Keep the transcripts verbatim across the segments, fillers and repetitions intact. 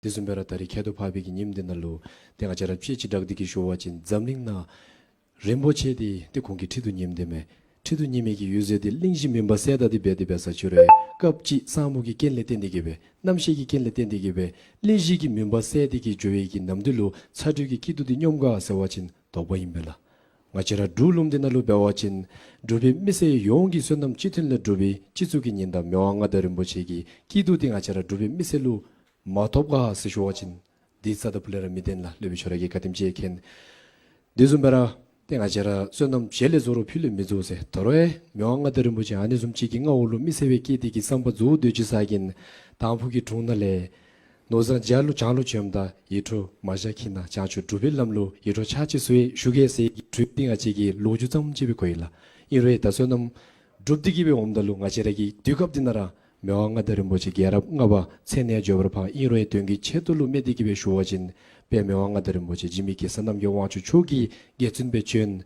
དེ་བཟུམ་སྦེ་ར་ད་རིས་ཁྱད་དུ་འཕགས་པའི་གི་ཉིནམ་འདི་ནང་ལུ་ཏེ་ང་བཅས་ར་དཔེ་ཅིག་བསྒྲགས་ཏེ་གིས་ཞུ་བ་ཅིན་འཛམ་གླིང་ནང་རིན་པོ་ཆེ་འདི་ཏེ་ཁོང་གི་ཁྲི་གདུགས་ཉིམ་སྟེ་མས། ཁྲི་གདུགས་ཉི་མའི་གི་འོད་ཟེར་འདི་གླིང་བཞི་མུན་པ་བསལ་ད་འདི་འབད་དེ་འབད་ས་ཅིག་རུང་སྐབས་ཅིག་ས་སྨུག་གི་རྐྱེན་ལས་བརྟེན་ཏེ་གིས་སྦེ་གནམ་གཤིས་ཀྱི་རྐྱེན་ལས་བརྟེན་ཏེ་གིས་སྦེ་གླིང་བཞི་གི་མུན་པ་བསལ་ཏེ་གིས་འགྱོ་བའི་གི་ནམ་དུས་ལུ་ཚ་དྲོད་ཀྱི་སྐྱིད་སྡུག་འདི་སྙོམས་ག་ཟེར་བ་ཅིན་དོགས་པ་ཨིན་པས་ལགས། ང་བཅས་ར་འབྲུག་ལུངམ་འདི་ནང་ལུ་འབད་བ་ཅིན་འབྲུག་པའི་མི་སེར་ཡོངས་ཀྱི་བསོད་ནམས་སྤྱི་མཐུན་ལས་གྲུབ་པའི་སྤྱི་གཙུག་གི་ཉི་ཟླ་མི་དབང་མངའ་བདག་རིན་པོ་ཆེ་གི་སྐྱིད་སྡུག་འདི་ང་བཅས་ར་འབྲུག་པའི་མི་སེར་ལུ་མ་ཐོབ་ག་ཟེར་ཞུ་བ་ཅིན་འདི་རྩ་དང་ཕུ་ལས་ར་མི་བདེན་ལགས། སློབ་དཔོན་ཁྱོད་ར་གིས་ག་དེམ་ཅིག་མཁྱེན། དེ་བཟུམ་སྦེ་ར་ཏེ་ང་བཅས་ར་བསོད་ནམས་བྱེད་ལས་རྫོགས་རུང་ཕུལ་ལས་མི་རྫོགས་ཟེར། ད་རུང་ཡང་མི་དབང་མངའ་བདག་རིན་པོ་ཆེ་ཨ་ནི་བཟུམ་ཅིག་གི་མངའ་འོག་ལུ་མི་སེར་སྦེ་སྐྱེས་ཏེ་གིས་བསམ་པ་རྫོགས་སྡོད་ཅི་ཟེར་གིན་དང་ཕུ་གི་དྲུང་ནང་ལས་ནོར་བཟང་རྒྱ་ལུ་བྱང་ལུ་བྱོནམ་ད་ཡིད་འཕྲོག་མ་བཞག་གི་ན་བྱང་ཆུབ་སྒྲུབ་པའི་ལམ་ལུ་ཡིད་འཕྲོག་ཆགས་ཅི་ཟེར་ཞུ་གེ་ཟེར་གི་གྲོས་འདི་ང་བཅས་ཀྱིས་ལོ་རྒྱུས་ཙམ་ཅིག་སྦེ་གོ་ཡི་ལགས། ཨིན་རུང་ད་བསོད་ནམས་གྲུབ་སྟེ་གིས་སྦེ་འོངམ་ད་ལུ་ང་བཅས་ར་གི་དུས་སྐབས་འདི་ནང་ར་མི་དབང་མངའ་བདག་རིན་པོ་ཆེ་རྒྱལ་རབས་ལྔ་པ་མཚན་གནས་འགྱོ་བར་ཕངས། ཨིན་རུང་དོན་གྱི་ཆེད་དུ་ལུ་སྨོས་ཏེ་གིས་སྦེ་ཞུ་བ་ཅིན་དཔལ་མི་དབང་མངའ་བདག་རིན་པོ་ཆེ་འཇིགས་མེད་གེ་སར་རྣམ་རྒྱལ་དབང་ཕྱུག་མཆོག་གི་རྒྱལ་བཙུན་སྦེ་བྱོན། ང་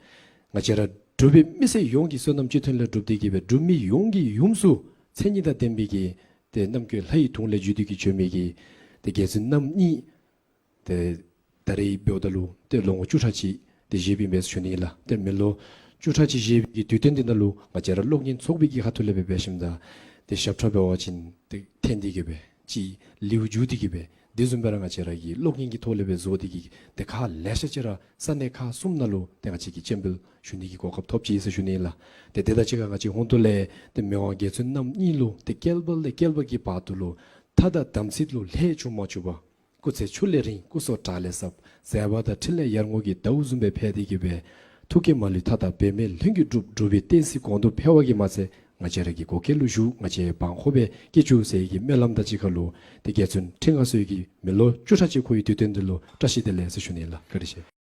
བཅས་ར་འབྲུག་པའི་མི་སེར་ཡོངས་ཀྱི་བསོད་ནམས་སྤྱི་མཐུན་ལས་གྲུབ་སྟེ་གིས་སྦེ་འབྲུག་མི་ཡོངས་ཀྱི་ཡུམ་སུ་མཚན་ཉིད་དང་ལྡན་པའི་གི་ཏེ་རྣམ་ཀུན་ལྷ་ཡི་གདུང་ལས་བརྒྱུད་དེ་གིས་བྱོན་མི་གི་ཏེ་རྒྱལ་བཙུན་རྣམ་གཉིས་ཏེ་ད་རེས་འབདཝ་ད་ལུ་ཏེ་ལོ་ངོ་བཅུ་ཕྲག་གཅིག་ཏེ་བཞེས་པའི་མས་ཟེར་ཞུ་ནི་ལགས། ཏེ་མི་ལོ་བཅུ་ཕྲག་གཅིག་བཞེས་པའི་གི་དུས་སྟོན་འདི་ནང་ལུ་ང་བཅས་ར་གློག་བརྙན་ཚོགས་པའི་གི་ཁ་ཐུག་ལས་སྦེ་འབད་ཞིནམ་ད་ཏེ་ཞབས་ཁྲ་འབད་བ་ཅིན་ཏེ་འཐེན་ཏེ་གིས་སྦེ་ཅིག་ལེའུ་བསྒྱུར་ཏེ་གིས་སྦེ་དེ་བཟུམ་སྦེ་ར་ང་བཅས་ར་གི་གློག་བརྙན་གྱི་ཐོག་ལས་སྦེ་བཟོ་སྟེ་གིས་ཏེ་ཁག་ལེ་ཤ་ཅིག་ར་ས་གནས་ཁག་གསུམ་ནང་ལུ་ཏེ་ང་བཅས་ཀྱིས་སྤྱན་འབུལ་ཞུ་ནི་གི་གོ་སྐབས་ཐོབ་ཅི་ཟེར་ཞུ་ནི་ལགས། ཏེ་དེ་དང་གཅིག་ཁར་ང་བཅས་ཧོང་ཏོ་ལས་ཏེ་མི་དབང་རྒྱལ་བཙུན་རྣམ་གཉིས་ལུ་ཏེ་བསྐལ་པ་ལས་བསྐལ་པ་གི་བར་དུ་ལུ་མཐའ་དང་དམ་ཚིག་ལུ་ལྷད་བཅུག་མ་བཅུག་པར་སྐུ་ཚེ་ཆུ་ལས་རིང་སྐུ་སྲོག་བྲག་ལས་ཟབ་མཛད་པ་དང་འཕྲིན་ལས་ཡར་ངོ་གི་ཟླཝ་བཟུམ་སྦེ་འཕེལ་ཏེ་གིས་སྦེ་ཐུགས་བསྐྱེད་མ་ལུས་མཐའ་དག་འབད་མེད་ལྷུན་གྱིས་གྲུབ་འབྲུག་པའི་བསྟན་སྲིད་གོང་དུ་འཕེལ་བ་གིས་མ་ཚད་ང་བཅས་ར་གི་བགོ་སྐལ་ལུ་བཞུགས་ང་བཅས་བང་ཁོ་སྦེ་སྐྱེ་བཅུག་ཟེར་གྱི་སྨོན་ལམ་དང་གཅིག་ཁར་ལུ་ཏེ་རྒྱལ་བཙུན་ཁྲི་མངའ་གསོལ་གྱི་མི་ལོ་བཅུ་ཕྲག་གཅིག་འཁོར་བའི་དུས་སྟོན་འདི་ལུ་བཀྲ་ཤིས་བདེ་ལེགས་ཟེར་ཞུ་ནི་ལགས། བཀའ་དྲིན་ཆེ།